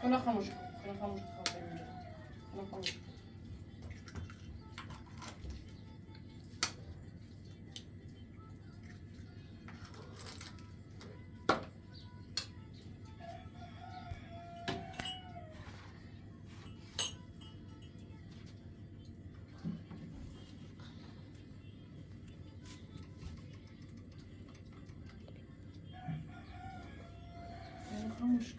خونه خاموش کن، خونه خاموش کن، بریم اونجا. خونه خاموش کن. خونه خاموش کن.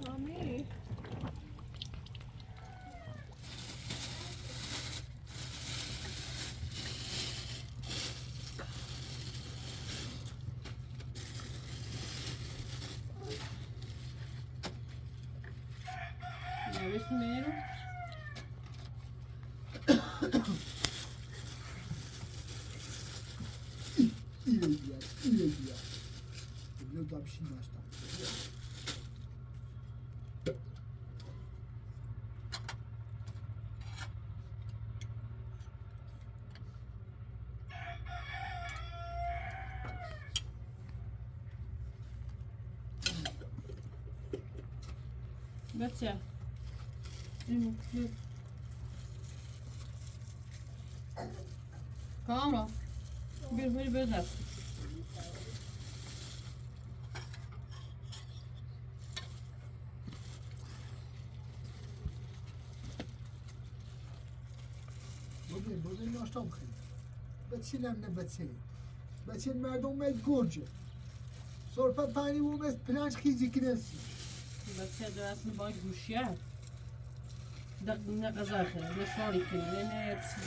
مامی. نوشت میرو. ایره بیا، ایره بیا. بیا دابشین داشتم. بچه کامرا بیر بیر بزن. ببین ببین ناشتا بخیر. بچه لم نه بچه. بچه مردم مد گرجه. سرپا پانی و مست پلنج خیزی کنسی. بچه درست با گوشیه. دق نه غذا خیر، نه ساری کنی، نه نه چی.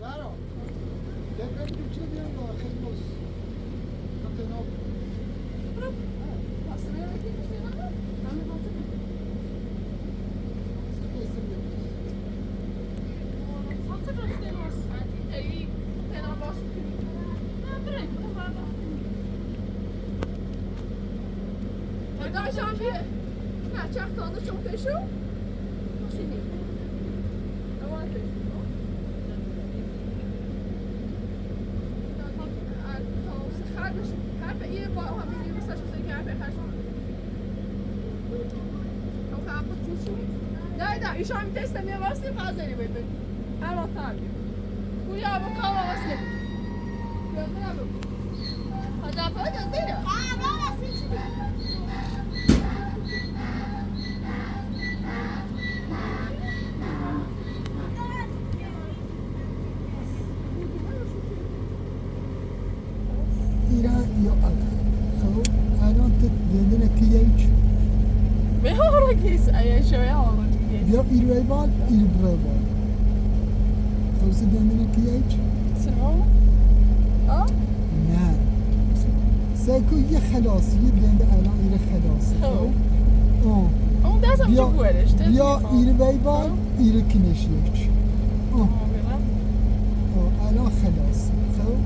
زهرا، بریم دوچه بیام با خیلی باز. تناب. ایران یا خب الان تو دندنه که یک بیا ایروی بال ایر برای بال. خب سه دندنه که یک؟ نه سایکو یه خلاصی یه دنده الان ایره خلاصی. خب بیا ایروی بال ایره کنش یک. الان خلاصی. خب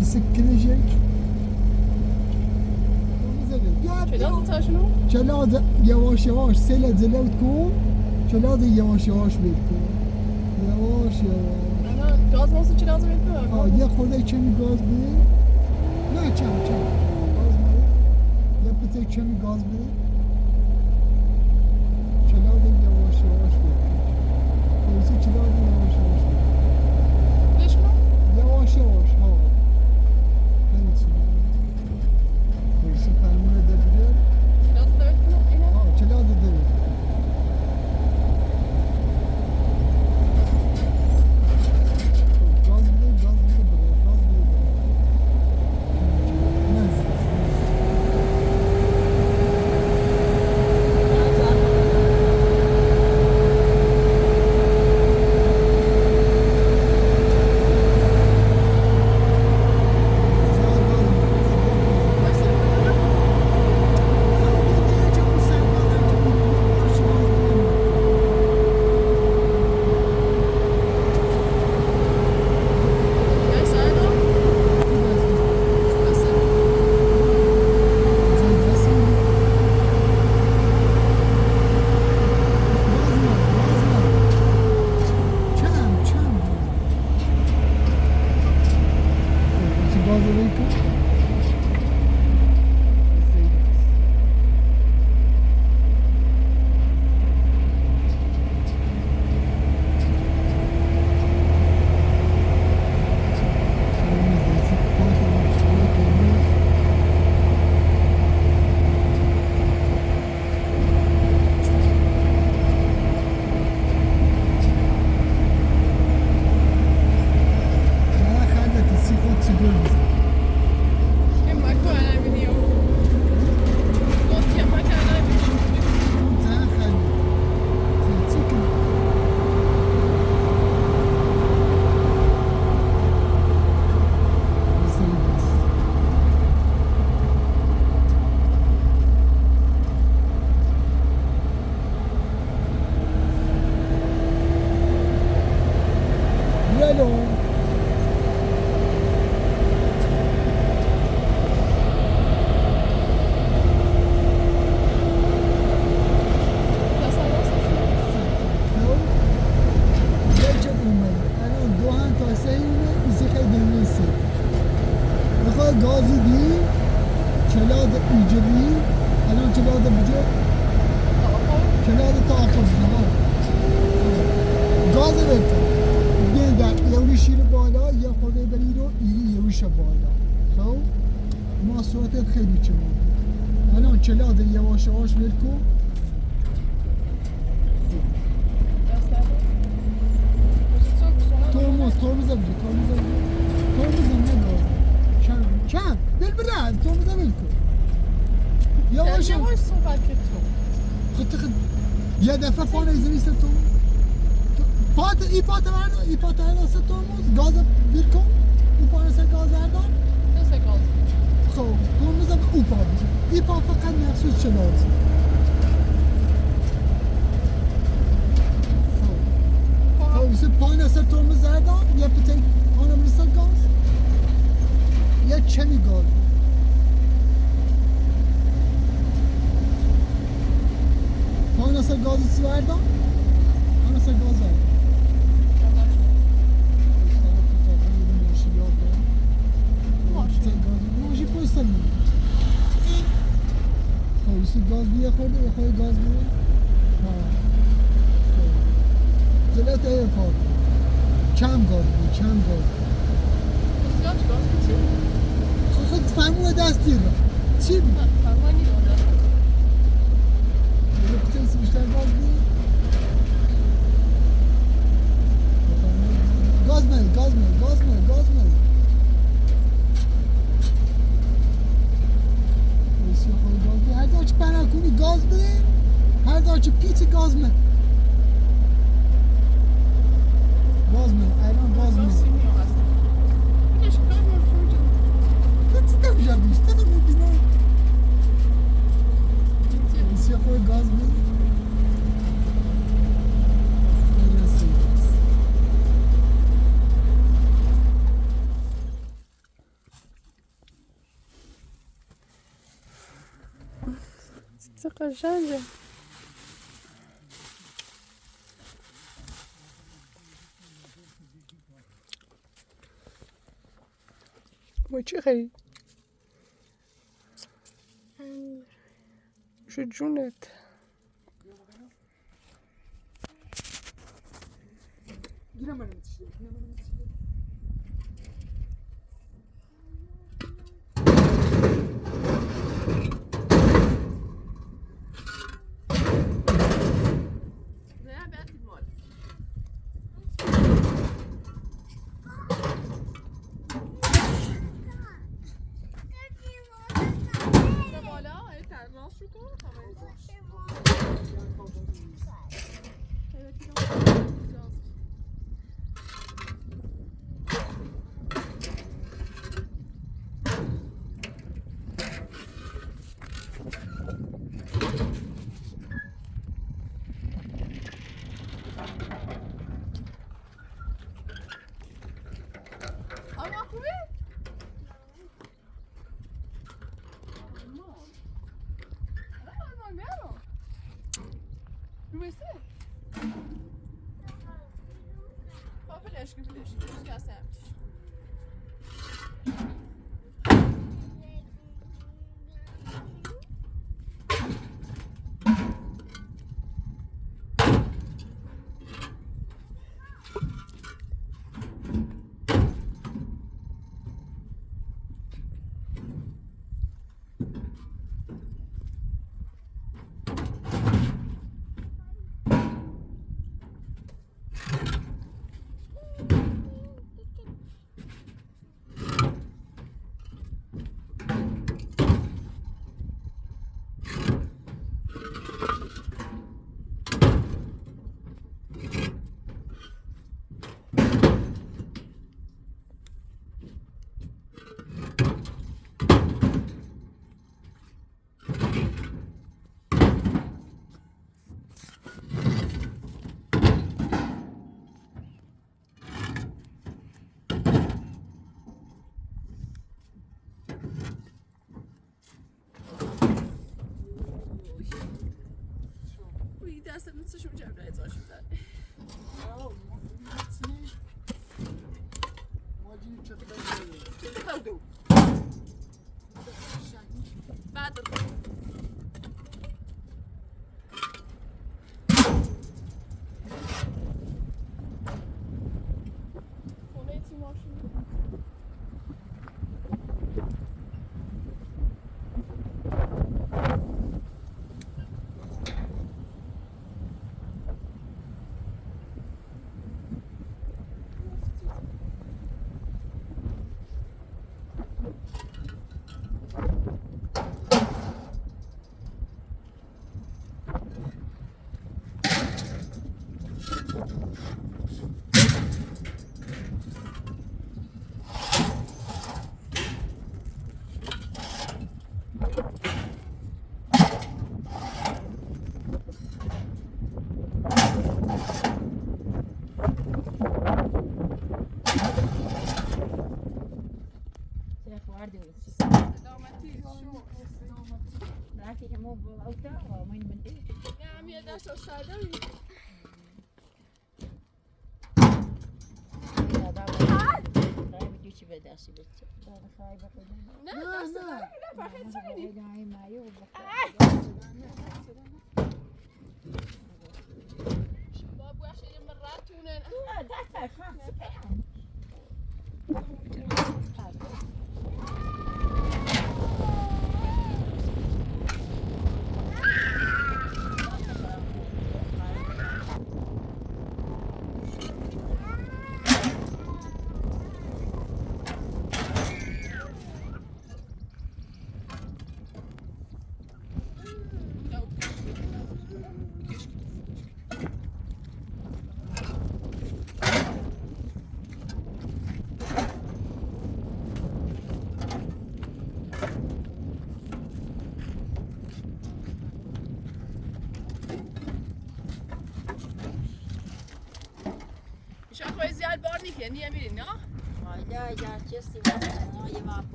بس کنش یک. چلاز تاشنو؟ چلاز یواش یواش سیل جلوت کن. چلاز یواش یواش بیل کن. یواش یواش. الان گاز واسه چلاز بیل کن. آه یه خورده کمی گاز بده. نه کم کم گاز بده. یه پته کمی گاز بده. چلاز یواش یواش بیل کن. خلاصه چلاز یواش یواش بیل کن. بشنو؟ یواش یواش ها. نمیتونی. خلاصه فرمون ده بیار. چلاز ده بیل کن اینا؟ ها چلاز ده بیل کن. گاز بده گاز بده برو گاز بده برو. نه زیاد. زیاد گاز بده. زیاد گاز بده. وایسا. خب دیگه چه اون سر گاز که باشه گاز بده. وایسا الان. وایسا. گاز بده، گاز بده. کم کم گاز بده. خب، گاز رو کن. قرمز، پاک، قرمز. نه خلت سی خود سیگار بزن. یه مکو الان ویدیو. گفت یه مکو الان ویدیو. نه خلت چی کن؟ بس. یلو. دست واسه. خب یک اومد الان دو هم تا سه اومد ایسی خیلی دنیسه بخواه گازی دی چلاد ایجری الان چلاد بجو چلاد تا آخر بجو گاز بکن یه در یوری شیر بالا یه خورده بری رو ایری یوریش بالا. خب ما صورتت خیلی چه الان چلاد یواش یواش ول کن. دست ترمز ترمز بجو ترمز بجو ترمز نه گاز کم کم بل برد ترمز ول کن یواش. یواش صحبت که تو. خط خط یه دفعه پا نزنی سر ترمز. پات ای پات بردار ای پات بردار سر ترمز گاز ویل کن او پا سر گاز بردار. دست گاز. خب ترمز به او پا بجو ای پا فقط مخصوص چلات. خب خب پایین سر ترمز بردار یه پته آنم سر گاز یه کمی گاز. پایین سر گاز بردار. آن سر گاز بردار. ماشین پشت سر میاد. خب ایسی گاز بیه خورده یه خورده گاز بیه. ها خب جلوت ای پا کم گاز بیه کم گاز بیه. زیاد گاز می‌دی؟ خود فرمون دستی رو چی بود؟ نه فرمانی رو دست. یه پته بیشتر گاز بیه. گاز بده گاز بده گاز بده گاز بده. ایسی خود گاز بده. هر جا چه پناه کنی گاز بده. هر جا چه پیچ گاز بده. گاز بده الان گاز بده. گاز میاد اصلا. بکش گاز میاد. تو چی تماشا بیش تو میبینی. ایسی خود گاز بده. قشنگه. ما چی خیلی؟ شو جونت.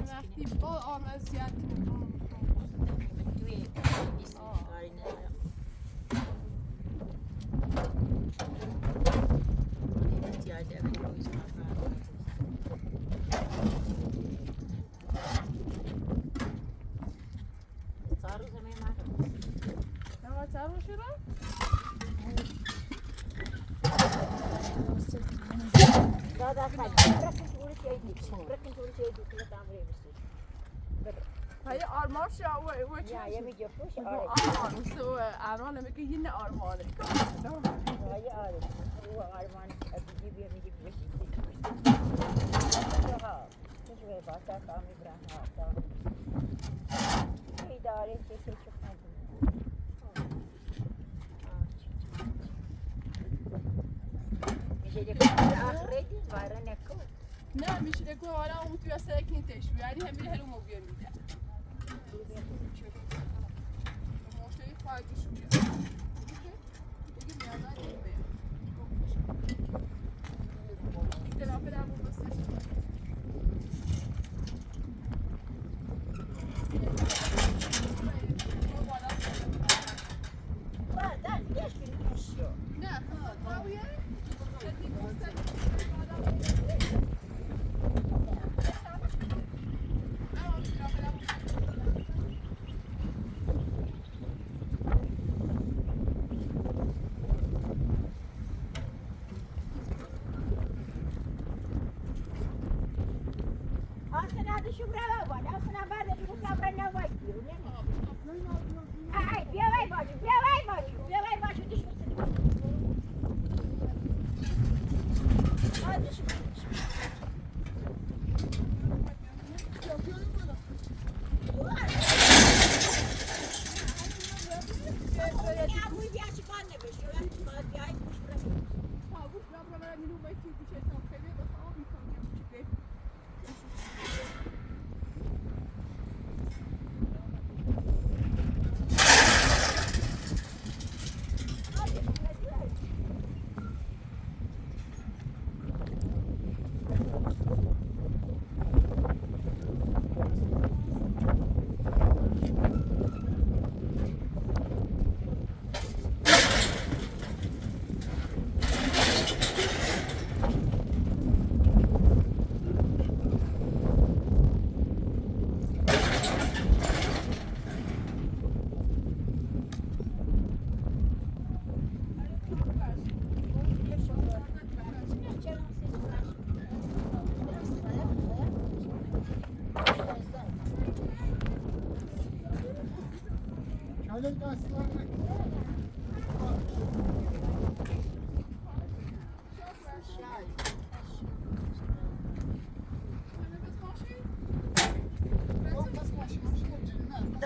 وقتی با آمازیت هی آرمان شو و چی Ya ya bir yapmış آرمان سو آرمان میگه یه آرمانه Hayır ağrı. O armağan gibi bir gibi bir şey. نه میشه که حالا اون توی سرکین تشوی یعنی همین هلو مبیا میده مشتری خواهد شویه دیگه میادن نمیه اختلاف در نه قویه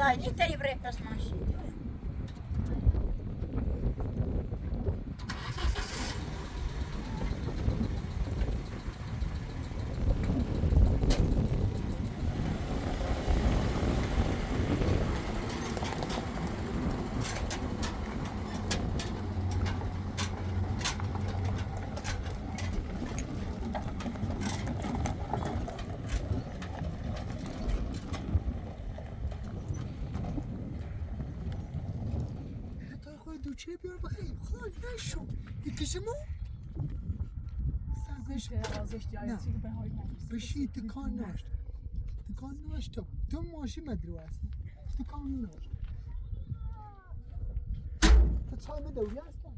Da, nikter i breptas mašin. دوچه بیار بخیر خاک نشو یکیشمو بشی تکان ناشت تکان ناشت تو ماشی مدرو اصلا تکان ناشت تو چای دوری اصلا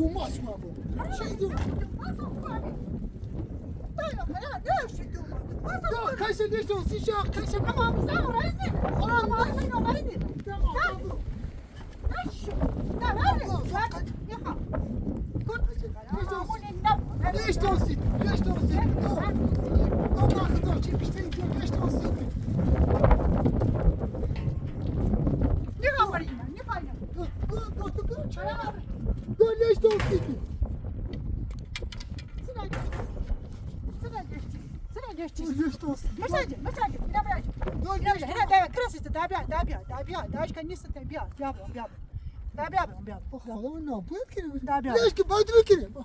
دو ماس ما بو چی دو دو کسی نیست و سیشا کسی ليش توصي ليش توصي دو دو ما خطر شي بيشتري دو ليش توصي دو دو دو دو دو ليش توصي ليش توصي دو ليش خدا من نابود کنه ليش که باید بکنه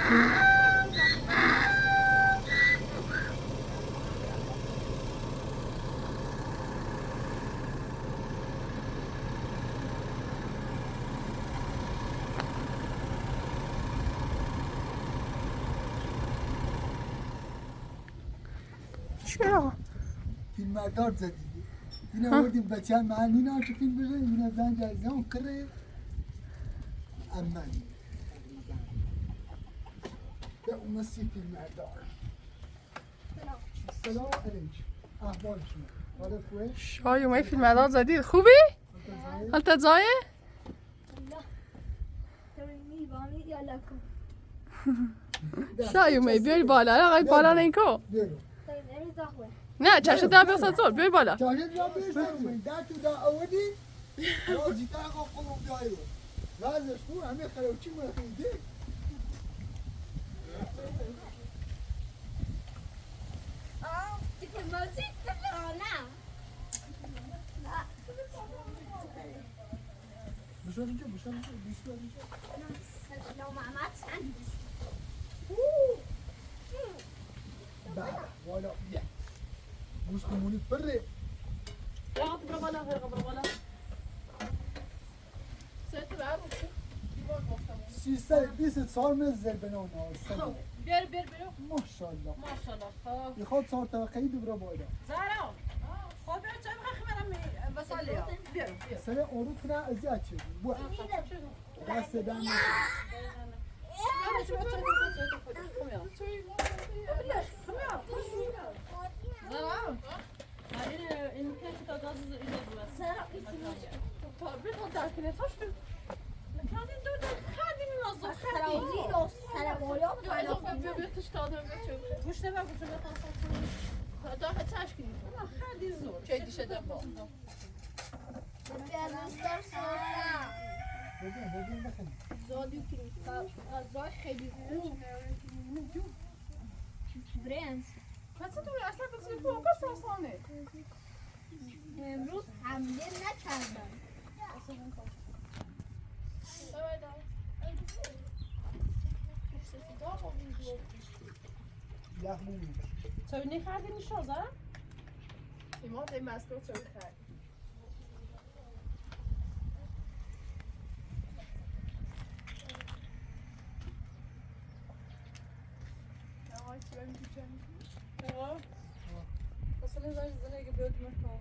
چرا؟ فیلم بردار زدی اینا آوردیم بچه هم محل اینا که فیلم بزن اینا زنج از اون کره امن به اون سی فیلم بردار. سلام علیکم، احوال شما؟ حالت خوبه؟ شای اومد فیلم بردار زدید. خوبی؟ حالت زایه؟ شای اومد بیاری بالا آقای بالا نینکو. بیارو. نه چشم در بیاستن زور بیاری بالا. چاشت را برسن در تو در آوردی رازی تا آقا قلوم بیایو رازش خوب همه خروچی مرخیده. بشار اینجا، بشار اینجا، بشار اینجا. بله والا بیا گوش کمونی پره. برو بالا، برو بالا. 324 متر زربنان. بیار بیار بیار. ماشاءالله. ماشاءالله. خب میخواد چهار طبقه ای دوباره بالا. زهرا خب بیار چای بخیر منم وساله بیار بیار. سر آرو کنه از یه چه بو دست دم. زهرا این که تا گاز ببین ببین بخیر. غذای خیلی خوب برنز. امروز حمله نکردن. یخ بومی. چای نخوردی نیشا زهرا؟ ایمان این مسکو چای خرید. مثلا زنگ زنه که بیاد مرکا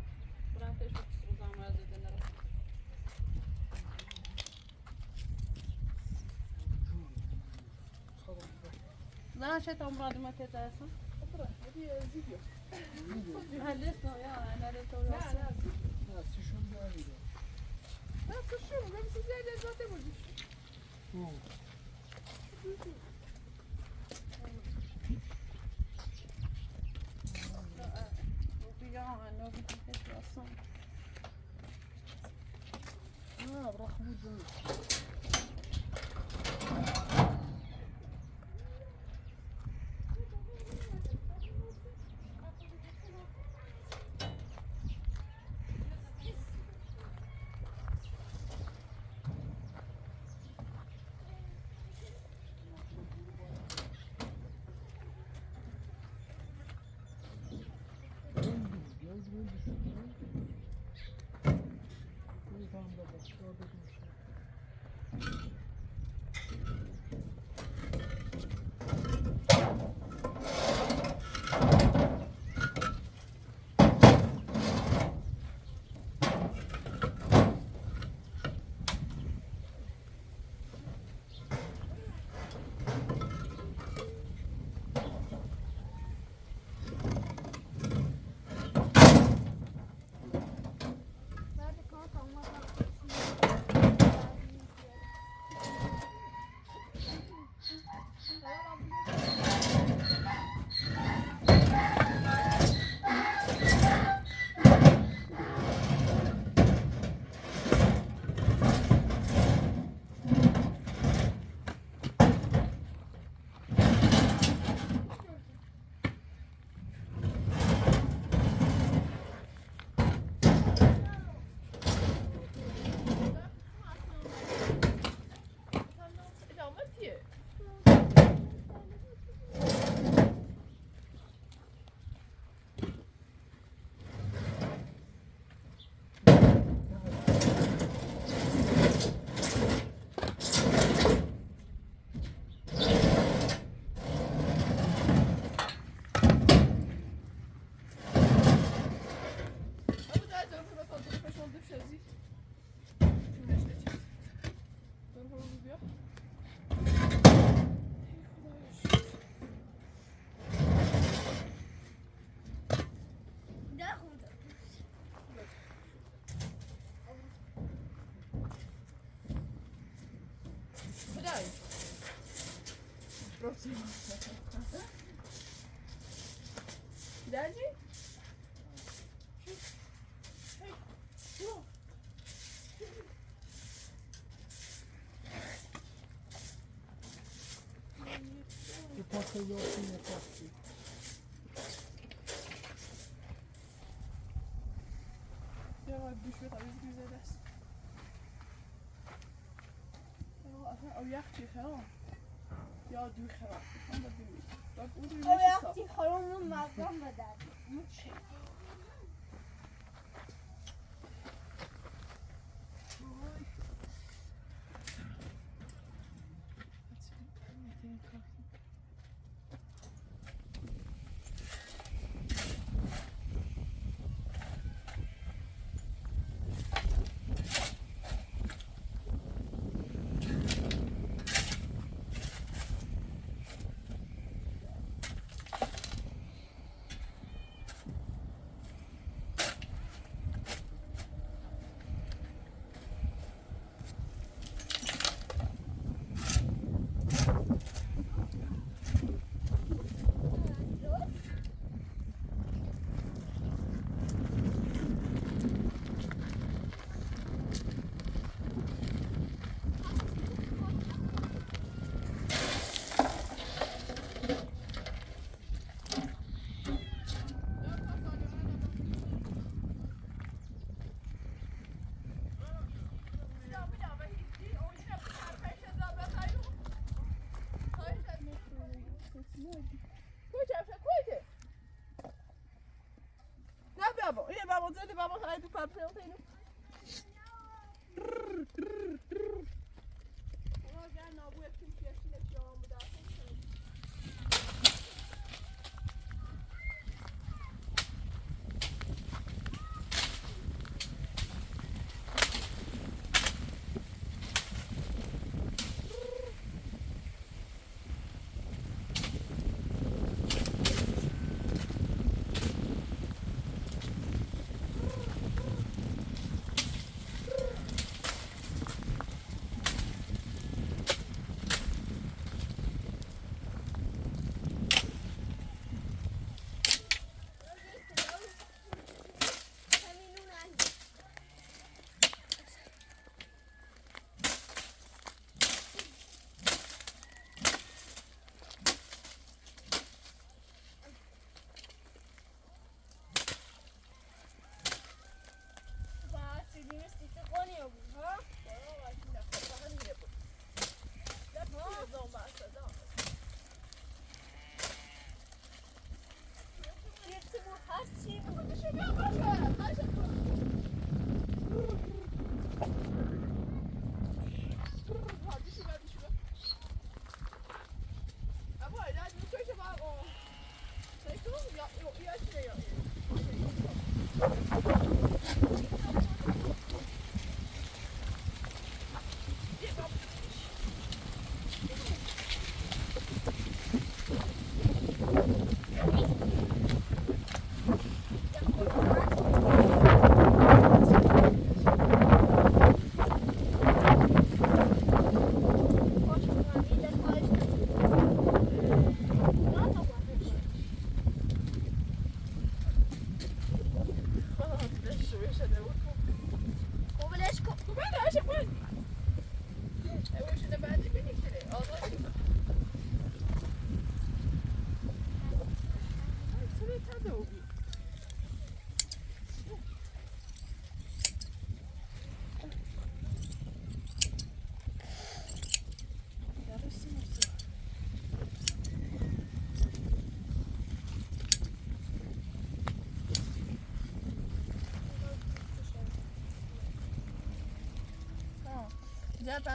برم پیش روزم از دیدن نه شيء امراض ما تتاسا. هلسنا يا انا نه نه. نه سیشون داره. نه تو شو میگم سیزده لذت بردی. نه برا خمود. بعد کار تا اومدم. بیا. خدای Daddy? او یخچی خرم مغزم بدن.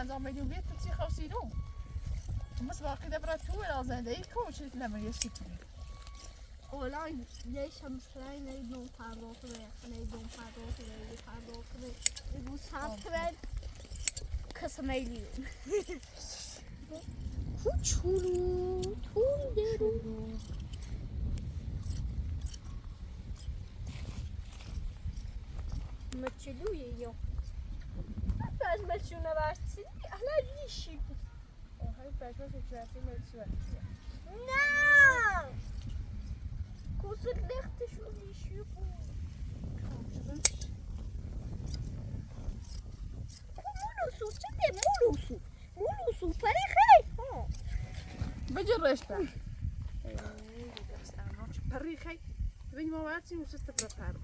50 میلیون بیت 50 مسبق كده برا زندگی کو چیز نمیگه اولا ليش همسرين يدون پرداخت نه يدون پرداخت نه پرداخت نه يدون سبت. 3 میلیون. کوچولو تون رو. مچلوی یا پشمشونه برسی الان لیشی. همین پشمش چرتی مچلوی. نه کوسل لختشو لیشی بود. مولوسو چه مولوسو مولوسو فريخي. بجرش بقى. پریخی ببین ما ورچی وست برا پر.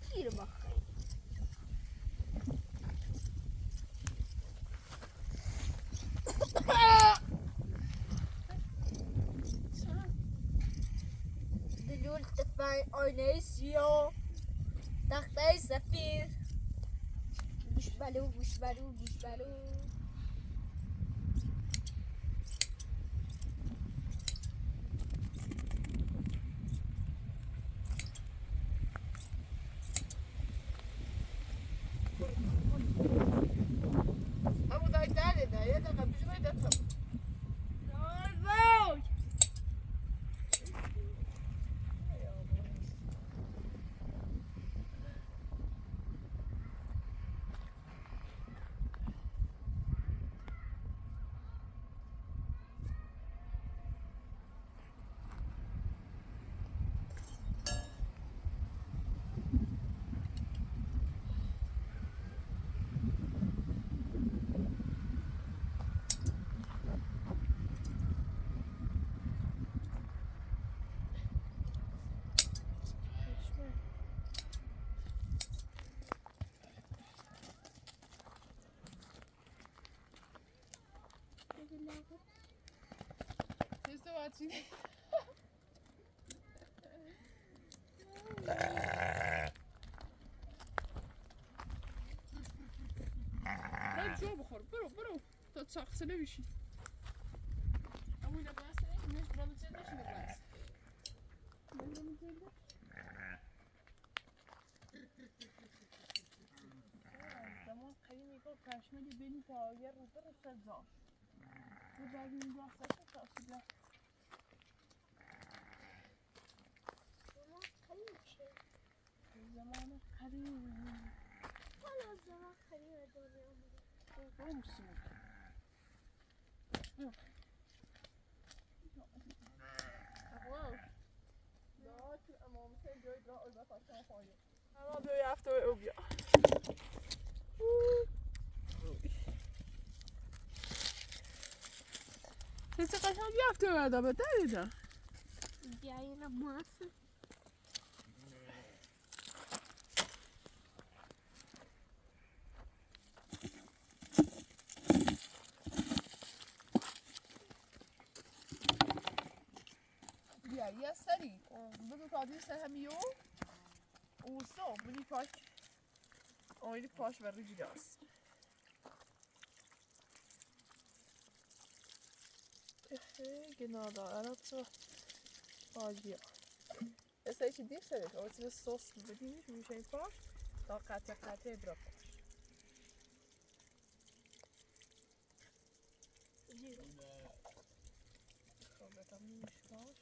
كثير بخي. دلول تفاي اونيسيو تختي سفير مش بلو مش بلو مش بلو. ابو دای داره ده یه دقیقه بجرای ده. چی؟ برو جو بخور، برو برو تا ساخته نمیشی. امو لباس نش برو نش لباس. زمان قدیم یکو پشملی بینی تا یه رو برسه زاش. و بعد این تا سیبلا. زمان قدیم. حالا زمان قدیم دنیا برو مسلم. Sesi قشنگ یافته وردا بده. بیاینا ماس. بیا یه سری بگو کادی سر همیو و så blir پاک och پاش و ریجیداس. Genau da, alltså. Ja. Det säger inte det så och det sås بدینش میشه پاش تا قطعه قطعه برا پاش. خب بتام پاش.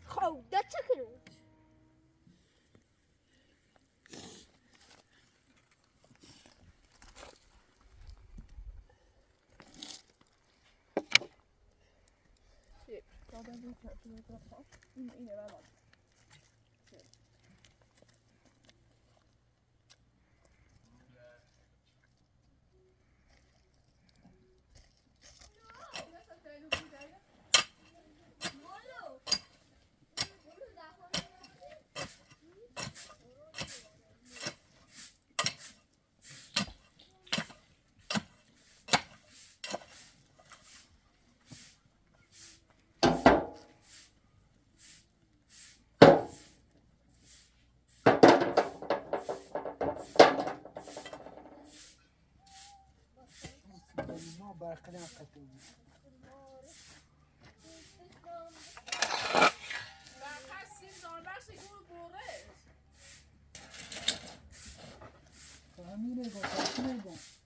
خب ده چه اینه برام. برقلان قطع بود. همینه گفت همینه گفت.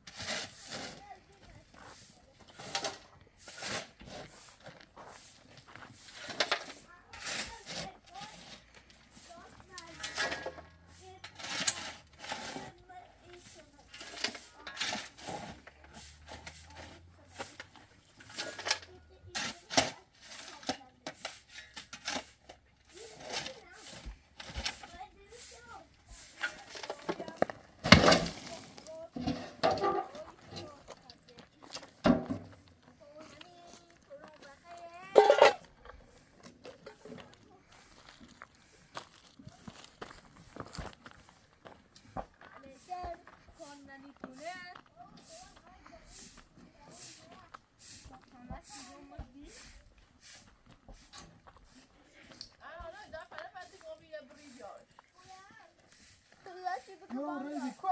یو ریدی که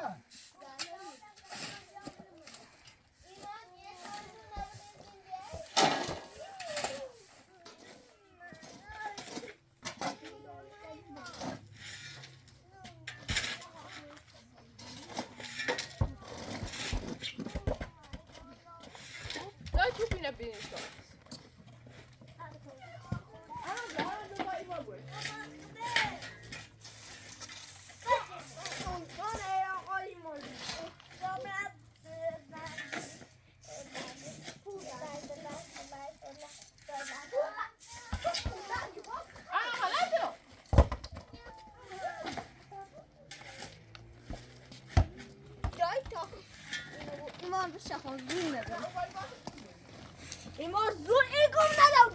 ایمان زور ایگم ندم.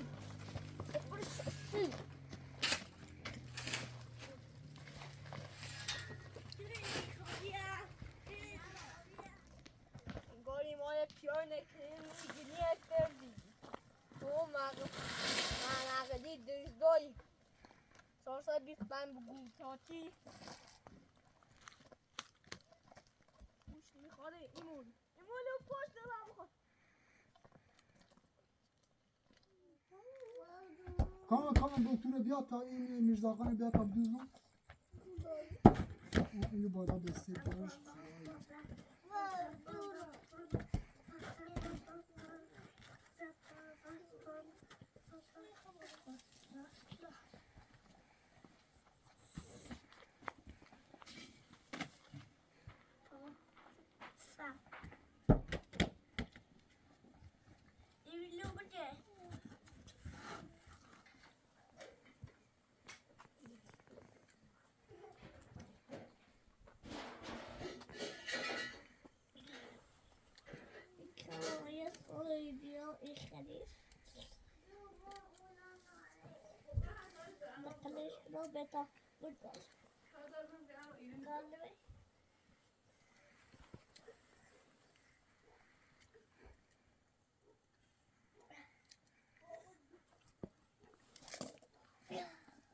گاری مال پیانه که میگی کردی تو مغدی دزدایی 425 بگو تاتی گوشت میخوره ایمون ایمون پشت دارم بخور. کام کام دکتر بیا تا این میرزاخان بیا تا دوزو اینو بالا بسته باش.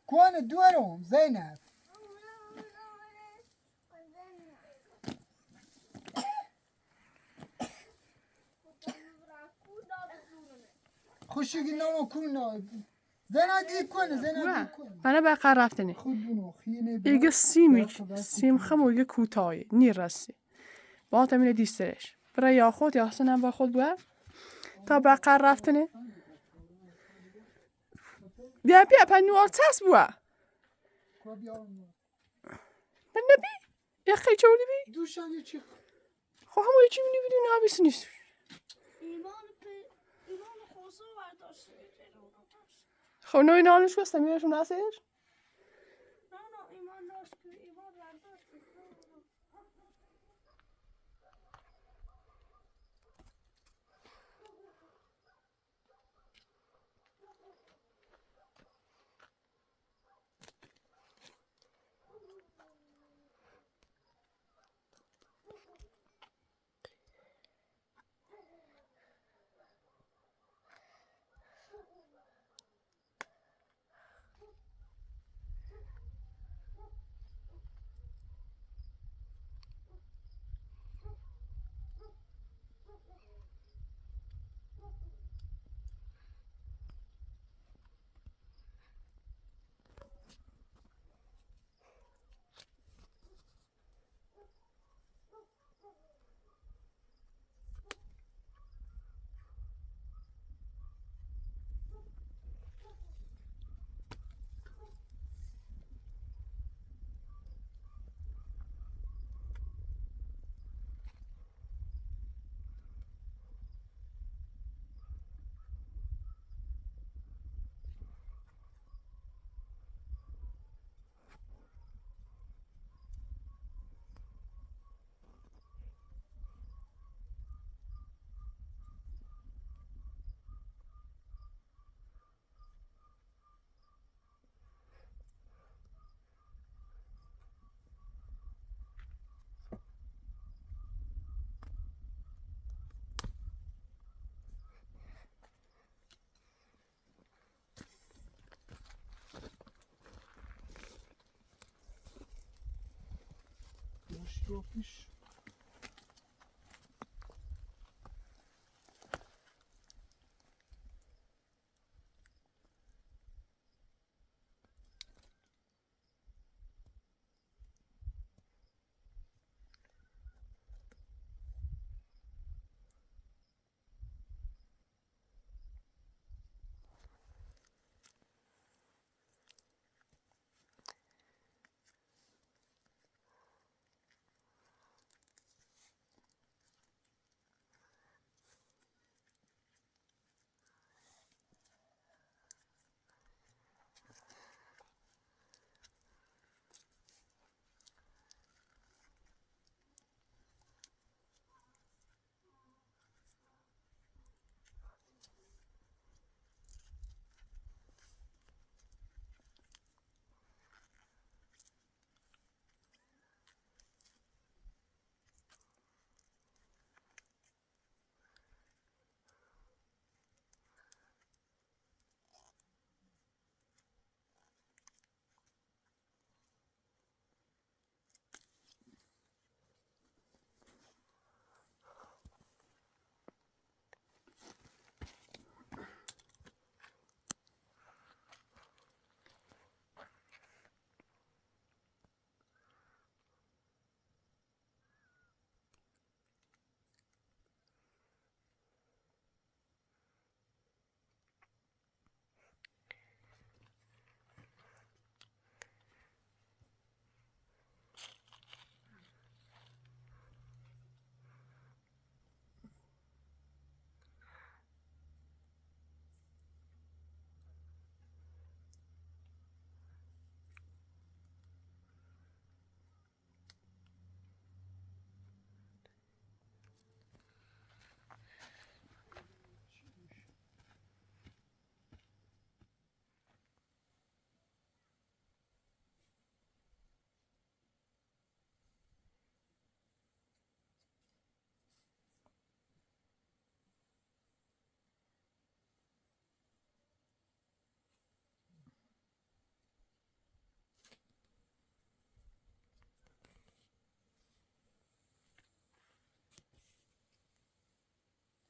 کوان دوارم زینب. خوشی نامو کونا زینب دی کوان زینب دی کوان. من بقر رفتنی. خود بونو خینه ایگه سیمی سیم خمو ایگه کوتاهی نیرسی. با تامین دیسترش. برای یا خود یا حسن هم با خود بود. تا بقر رفتنی. بیا بیا پنوار تس بوا. من نبی یه خیلی چوری بی. دوشان یه چی خب همون یه چی می‌بینی نه بیس نیست. ایمان خوزو برداشت. خب نه اینا آنش کستم میرشون نسیر. نه نه ایمان داشت که ایمان برداشت. Tropisch.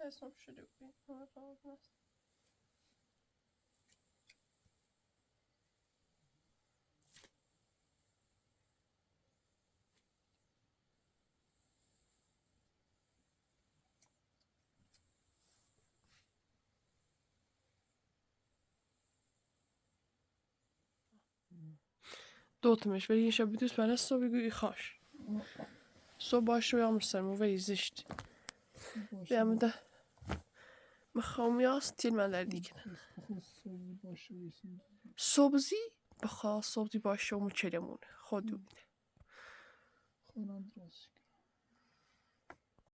Det är som 20. Dotmiş ve inşa bütün bana so bir خاش. So باش رو یامرسن و زشت. بیام ده مخوام یاس تیر من در دیکنن. سبزی بخوا سبزی باشه و مچلمون خود خونم درست.